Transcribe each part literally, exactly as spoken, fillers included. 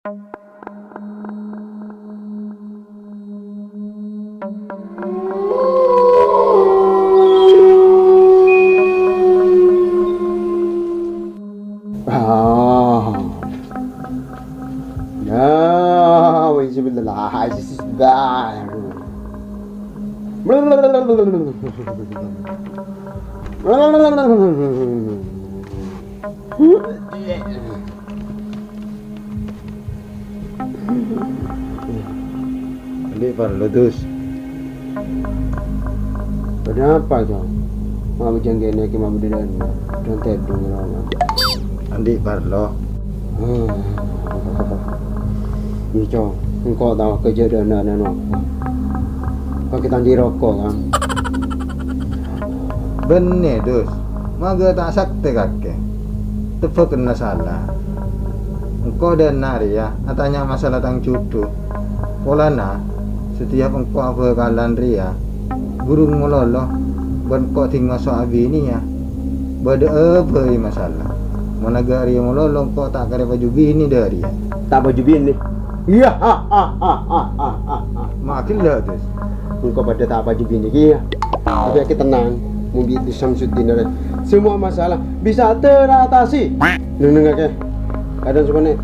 Ah. Nah, wis bismillah. Andi' parlo, Dus. Kenapa, Cong? Mau jang kene ki mau bededan. Don tedung, Cong. Andi' parlo. Hmm. Ni, Cong, engko' tao kejadian anu apa? Kok kita di rokok, kan? Benne, Dus. Maga ta' sakte kake. Tebbakenna sala. Engko' dana reya atanya masalah tang judhu. Polana, setiap engko' abhâkalan reya, burung malolo, ban engko' ding maso' abiniyâ. Bâdâ bhâi masalah. Mon aga' reya malolo, engko' ta' kèra paju bine dâ' reya. Ta' paju bine? Iya, ha, ha, ha. Ma' ghellâ', Dus. Engko' padâ ta' paju bine kèya. Tapè kè tennang, mon bi' Samsuddin arè, semua masalah bisa teratasi. Neng-neng akè. Kadhâng sukone.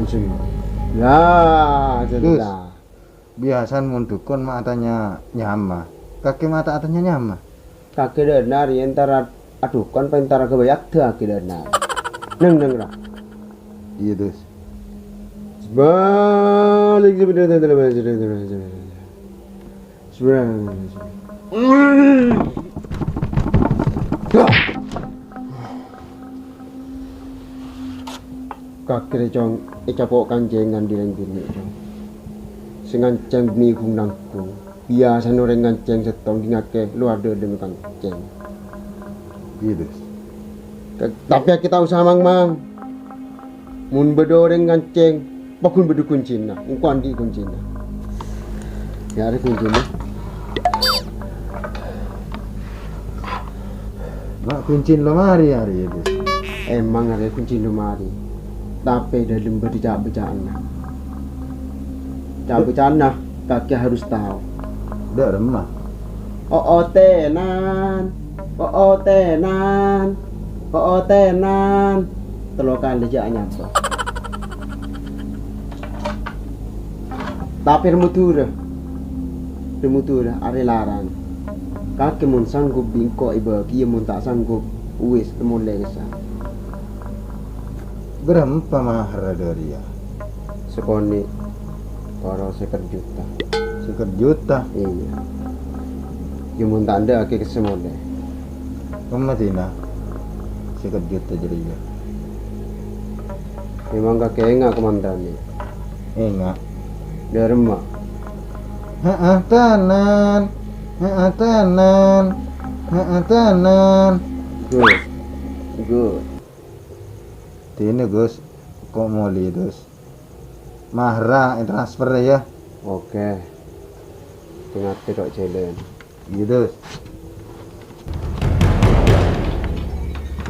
Langsung. Ya, Dus, cerita. Biasana mon dukon ma' atanya nyama. Kake ma' ta' atanya nyama. Kake dâna arè entara adukon pa entara ghâbây adâ kake dâna. Neng-neng ra. Iya, Dus. Sebalik sebenarnya. Kake rè, Cong, ècapo' kancèngan dhi-rèng binè', Cong. Sè ngancèng bânnè ghung-nangghung. Biyasana orèng ngancèng sèttong dingngaghi lowar dâlem kancèng. Iyâ, Dus. Ka-, tapè kè ta' osa mang-mang. Mon bâdâ orèng ngancèng, paggun bâdâ kuncina. Engko' andi' kuncina. Ya, arè kuncina. Ma' kuncin lomari, arè, ya, Dus. Emang arè kuncin lomari. Tapè dâlem bâdâ ca'-bâca'anna. Ca'-bâca'anna, kakè harus tao. Dâ' remma. O'otenan, o'otenan, o'otenan. Tello kalè jhâ' anyapa. Tapè remma dhura. Remma dhura arè larang. Kakè mon sanggup bi' engko' èbâghiyâ, mon ta' sanggup, uwis, èmolè kèsa. Bârâmpa maharra dâ' rèya? Sakonè' karo sèket juta. Sèket juta? Iyâ. Yâ, mon ta' endâ' akè kèsa molè. Kemma dina sèket juta jârèya? Memang kakè enga' komandanè. Enga'. Dâ' remma? Heeh, tenan. Heeh, tenan. Heeh, tenan. Good. Good. Dina, Gus. Ko' molè, Dus. Maharra ètransfer, yâ. Oke. Tè-ngatè tok jhâlân. Iyâ, Dus.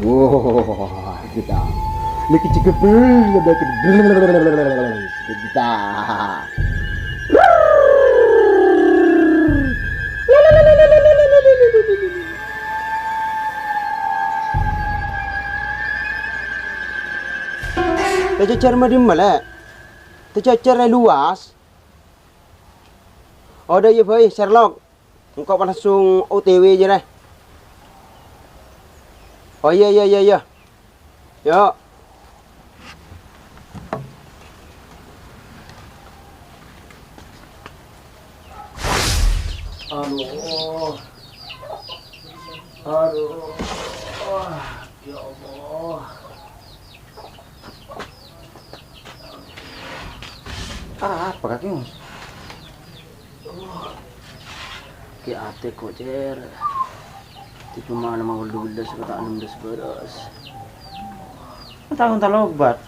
Wah, kita. Nèka cekep, kita. Tè cècèr ma' dimma, Lè'? Tè cècèr è luas. Odâ, iyâ bhâi, Sherlock. Engko' pas langsung O T W jârèya. Oh, iyâ, iyâ, iyâ, iyâ. Yo. Aduh. Aduh. Ya Allah. Arapa kakè, Mas? Kè atè kocèr. Tiba malem tello bellâs kata' ennem bellâs bârâs. Tao entar obat.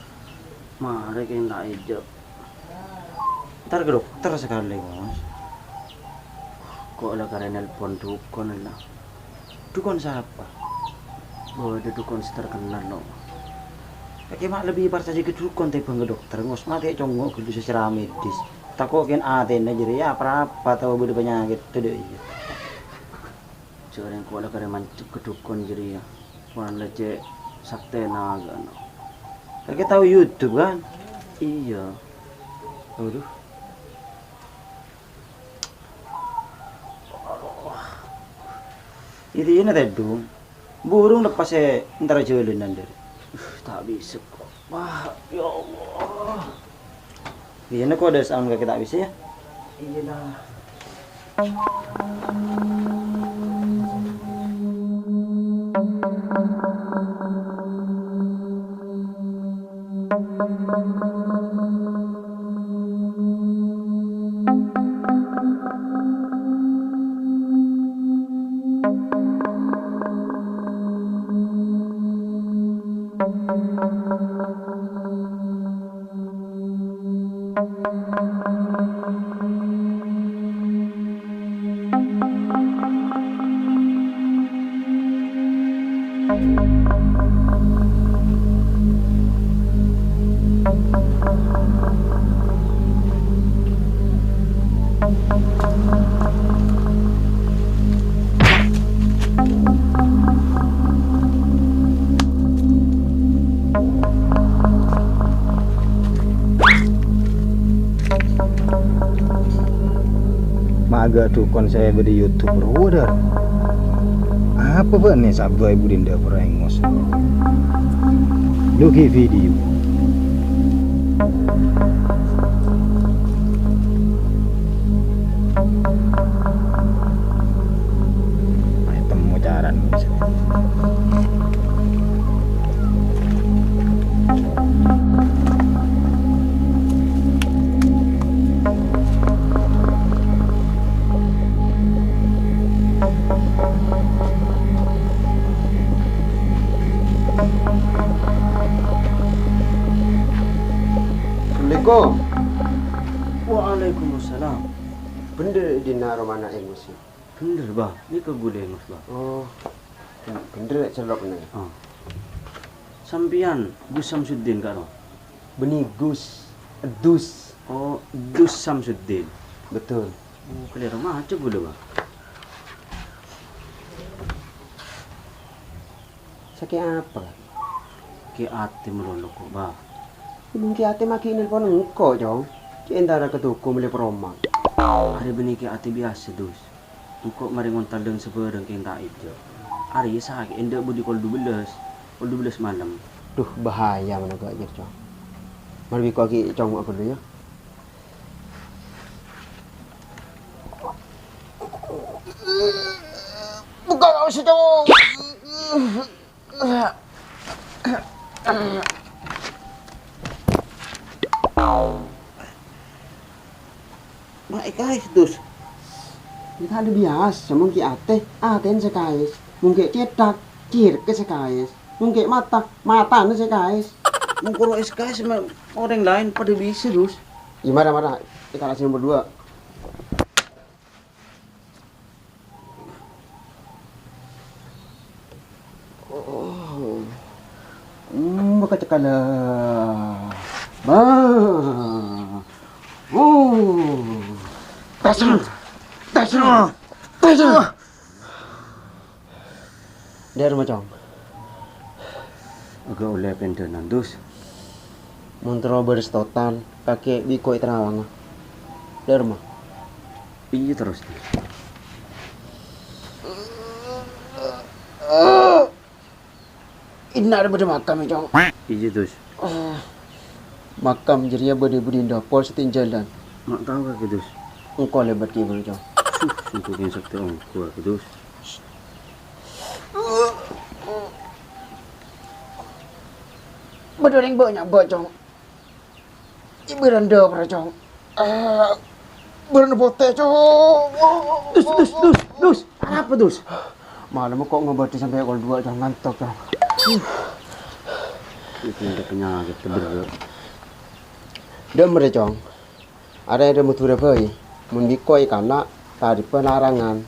Marè kèng ta' èjhâk. Entar ka dokter sakalè, Mas. Ko' la karè nelpon dukon la. Dukon sapa? Bâdâ dukon sè terkenal, no. Kakè ma' lebbi parcajâ ka dhukon tèmbhâng ka dokter, ngos matè congngo' ghâllu secara medis. Tako' kèng atèna jârèya apa-apa tao bâdâ panyakèt, tadâ' iyâ. Jârèya engko' la karè mancep ka dhukon jârèya. Polana cè' saktèna ghâna. Kakè tao YouTube, kan? Iyâ. Waduh. Iyâ, iyâ, na tèdung. Burung lepas è entara jhâlânan, Dâr. Uh, ta' bisa kok. Wah, ya Allah. Iyâ, na kok dâ' saon kakè ta' bisa, yâ? Iyâ, nah. Maga dhukon sè bâdâ YouTube rowa, Dâr. Apa bâ'na sabâ ibu dinda pora engos? Dugi video. Ayo temu carana. Assalamualaikum. Waalaikumsalam. Bhendher è dinna' romana Engos, yâ? Bhendher, Bah. Nèka ghulâ Engos, Bah. Oh, bhendher cellokna. Oh. Sampèyan Gus Samsuddin, karo? Bânnè Gus, Dus. Oh, Dus Samsuddin. Betul. Oh, kalèro maca ghulâ, Bah. Sakè' apa? Kè' atè malolo, kok, Bah. Mon kè' atè ma' ghi' nelpon engko', Cong. Cè' entara ka toko mellè peromang. Arè bânnè kè' atè biyasa, Dus. Engko' marè ngontal dhâng sabhârâng kèng ta' èjhâ'. Arè sakè' endâ' budi kol dubellâs. Kol dubellâs malem. Duh, bahaya managa, Cong. Mara bi' ko' aghi' Cong ghâllu, yâ. Buka kaos itu. Ma' èkaès, Dus. Yâ, ta' ada biyasa, mon kè' atè, atèna sè kaès. Mon kè' cèthak, cèthakka sè kaès. Mon kè' mata, matana sè kaès. Mon koro èkaès, ma-, orèng laèn padâ bisa, Dus. Yâ, mara, mara. Kita kasih nomor dua. Oh. Hmm, bâka cekala. Bah. Oh. Tasra. Tasra. Tasra. Dâ' remma, Cong. Aghâ' ollè pendhânan, Dus. Mon terro bârâs totan, kakè bi' ko' ètarawangnga. Dâ' remma. Iyâ, terros, Dus. Enna' rè bâdâ makam, yâ, Cong. Iyâ, Dus. Oh, makam jârèya bâdâ è budina pol sè tènjhâlân. Ma' tao kakè, Dus. Engko' lèbât kèya, Cong. Suh, sengko' kèng saktè ongghu kakè, Dus. Bâdâ orèng bânnya', Cong. È bârândhâ, Cong. Ah, bârândhâ potè, Cong. Dus, Dus, Dus, Dus. Apa, Dus? Malem kok ngobâdhi sampè' kol duwâ', Cong, ngantok, Cong. Itu ada penyakit teberrâ'. Dâ'emma rè, Cong. Arè-arè Madhurâ bhâi, mon bi' ko' èkala', tarèpa larangan.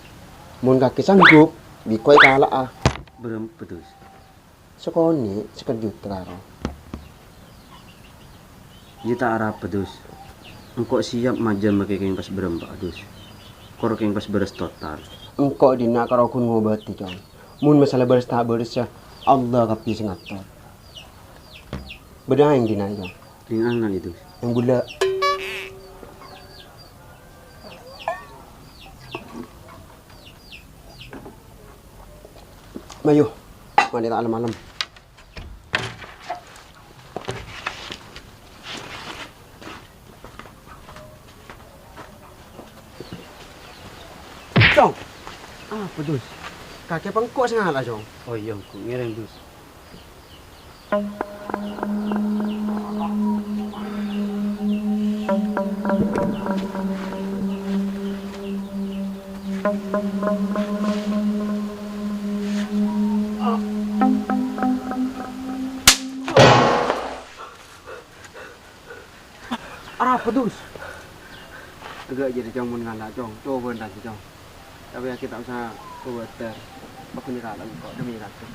Mon kakè sanggup, bi' ko' èkala'a. Bârâmpa, Dus? Sakonè', sèket juta, karo. Iyâ ta' arapa, Dus. Engko' siap majâmma kèng pas bârâmpa, Dus. Kor kèng pas bârâs total. Engko' dinna' karo ghun ngobâdhi, Cong. Mon masalah bârâs ta' bârâs, yâ Allah kabbhi sè ngator. Bâdâ aèng dinna', Cong? Ning ana' itu. Yang gula. Mayu, mali ta' alem-alem. Cong. Apa, Dus? Kakè pengko' sè ngala', Cong. Oh iyâ, engko' ngèrèng, Dus. Arapa, Dus? Enggak jadi, Cong, mon ngala', Cong. Coba nanti, Cong. Tapi ya kita usah khawatir. Pokoknya kalau engko' demi rakyat.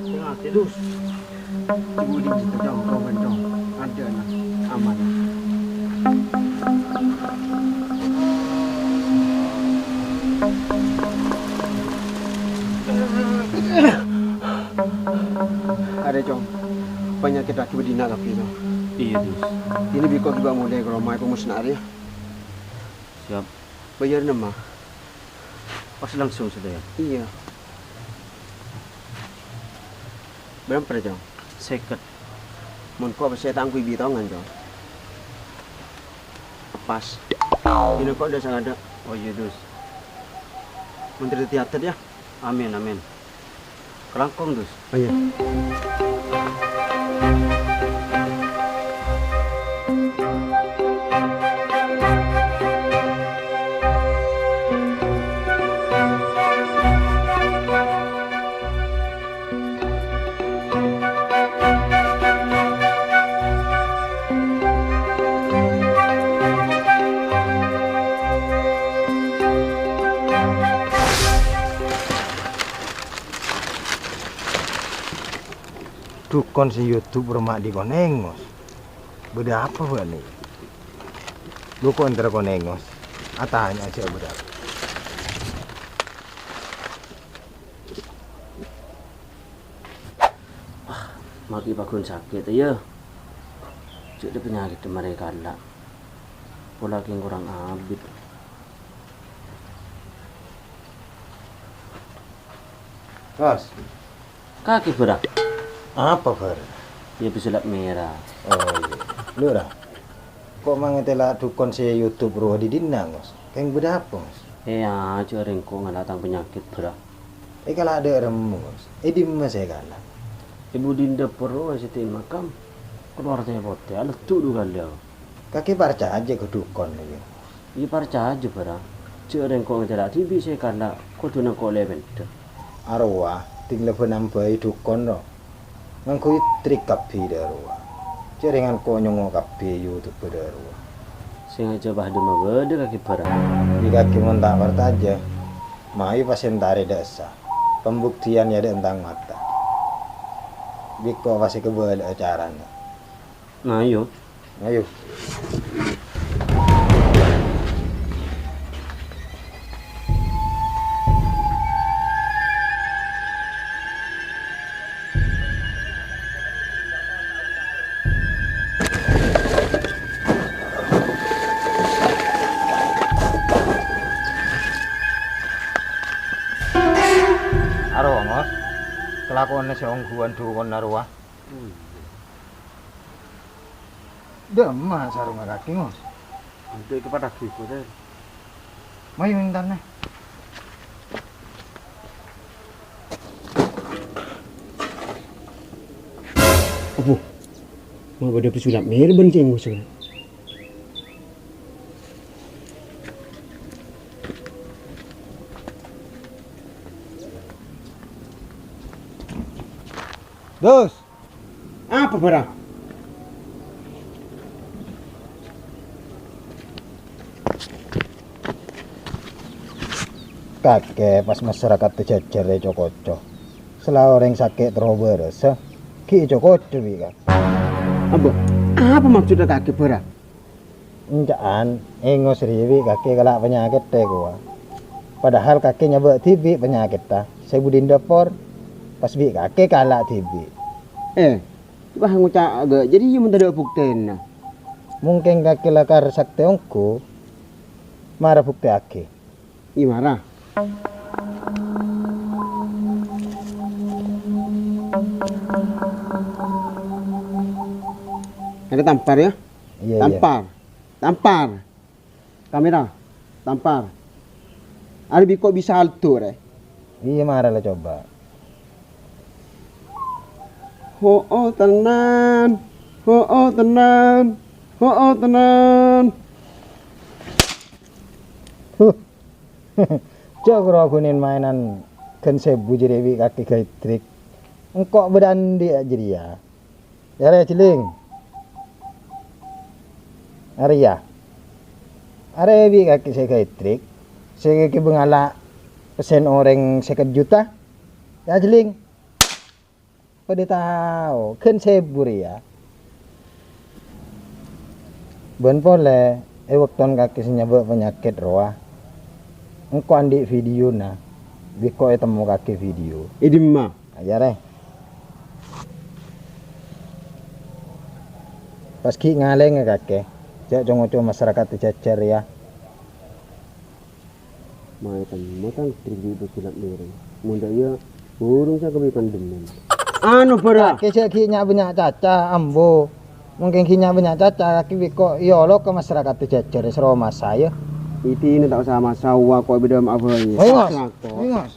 Sèng ati, Dus. Ibu di situ, Cong, Cong, Cong. Ada, nah. Aman. Arè, Cong. Panyakèt lagi bâdâ dinna' kabbhi, Cong. Iyâ, Dus. Dinah bi' engko' ghibâ molè ka roma, èpamusna'aghi, yâ. Siap. Bâjârânna, Ma? Pas langsung sadhâjâ. Iyâ. Bârâmpa, Cong? Sèket. Mon engko' pèssè ta' angghuy bitongan, Cong. Pas. Dinah engko' dâ' sakadâ'. Oh iyâ, Dus. Mandhâr dhâddhi atèt, yâ. Amin, amin. Kalangkong, Dus. Oh, iyâ. Dhukon sè YouTube roma dhi' konèng, Ngos. Bâdâ apa bâ'na? Lu ko' entara konèng, Ngos. Atanya jhâ' bâdâ apa. Wah, ma' ghi' pagghun sakè', yâ. Jhâ' dâ' panyakèt marè kala'. Pola kèng korang abit. Bos. Kakè, Bârâ. Apa, Bârâ? Yâ, pesulap mèra. Oh, iyâ. Lu, Ra. Ko' mangètèla dhukon sè YouTube rowa dhi' dinna', Ngos? Kèng bâdâ apa, Ngos? È, ajâ rèng ko' ngala' tang panyakèt, Bârâ. Èkala' dâ' remma, Ngos. È dimma sè èkala'? È budina dâpor rowa sè tè' makam. Kalowar tè-potè, aleddhu' dhu kalè. Kakè parcajâ ka dhukon, yâ? Iyâ, parcajâ, Bârâ. Jhâ' rèng ko' ngètèla dhibi' sè èkala', kodhu nangko' lè-pendhâ. Arowa, dhing la bân ambâi dhukon, ro. Ngangghuy trik kabbhi dâ' rowa. Jhâ' rèng ko' nyongngo' kabbhi YouTube dâ' rowa. Sèngajâ pas dimma bâdâ kakè, Bârâ. Bi' kakè mon ta' parcajâ, mayu pas èntarè dâ' essa. Pambuktiyan yâ dâ' entang mata. Bi' ko' pas èkabâlâ'â carana. Nah, iyâ. Ayo. Aro, Ngos. Kelakuanna sè ongghuwân dhuwâna rowa. Dâ'emma sarungnga kakè, Ngos? Antu' èkapataghi, Koder. Mayu, èntarna. Abbhu, ma' bâdâ pesulap mèra bân cèng, Ngos. Dos. Apa bârâ? Kakè pas masyarakat jhâjhâr èco-koco. Sala orèng sakè' terro bârâssa, ghi' èco-koco bi' kakè. Ambo, apa maksudda kakè bârâ? Enca'an, èngos rèya bi' kakè kala' panyakèt tè kowa. Padahal kakè nyabâ' dhibi' panyakètta, sè budina dâpor, pas bi' kakè kala' dhibi'. Eh, wah ngoca' ghâ', jârèya mon tadâ' buktèna. Mungkin kakè lakar saktè ongghu, mara buktèyaghi. Iyâ mara. Ada tampar ya? Iyâ, iyâ. Tampar. Tampar. Kamera. Tampar. Arè bi' ko' bisa aldo, rè. Iyâ, mara la coba. Ho'o, tenan. Ho'o, tenan. Ho'o, tenan. Huh. Jhâ' koro ghunèn maènan ghân sèbu jârèya bi' kakè gaèdrik. Engko' bâdâ andi'â jârèya. Arè, jhelling. Arèya. Arè bi' kakè sè gaèdrik. Sè kakè bângala pèssèna orèng sèket juta. Yâ, jhelling. Padâ tao, ghân sèbu rèya. Bân polè, è bâktona kakè sè nyabâ' panyakèt rowa, engko' andi' videona, bi' ko' ètemmo kakè video. È dimma? Iyâ, rè. Pas ghi' ngalènga kakè, jhâ' co-ngoco masyarakat jhâjhâr, yâ. Maètan motang tribut silat lorong. Mon dâ' iyâ, burung saka bi' pandemmen. Anu, bârâ. Kakè sè ghi' nya'-bânnya' caca, ambo. Mungkin ghi' nya'-bânnya' caca, kakè bi' ko' èolok ka masyarakat jhâjhâr, soro masa, yâ. Iti ini ta' osa masa, wa ko' bâdâ ma' abâi. Wengos. Pas ngako. Wengos.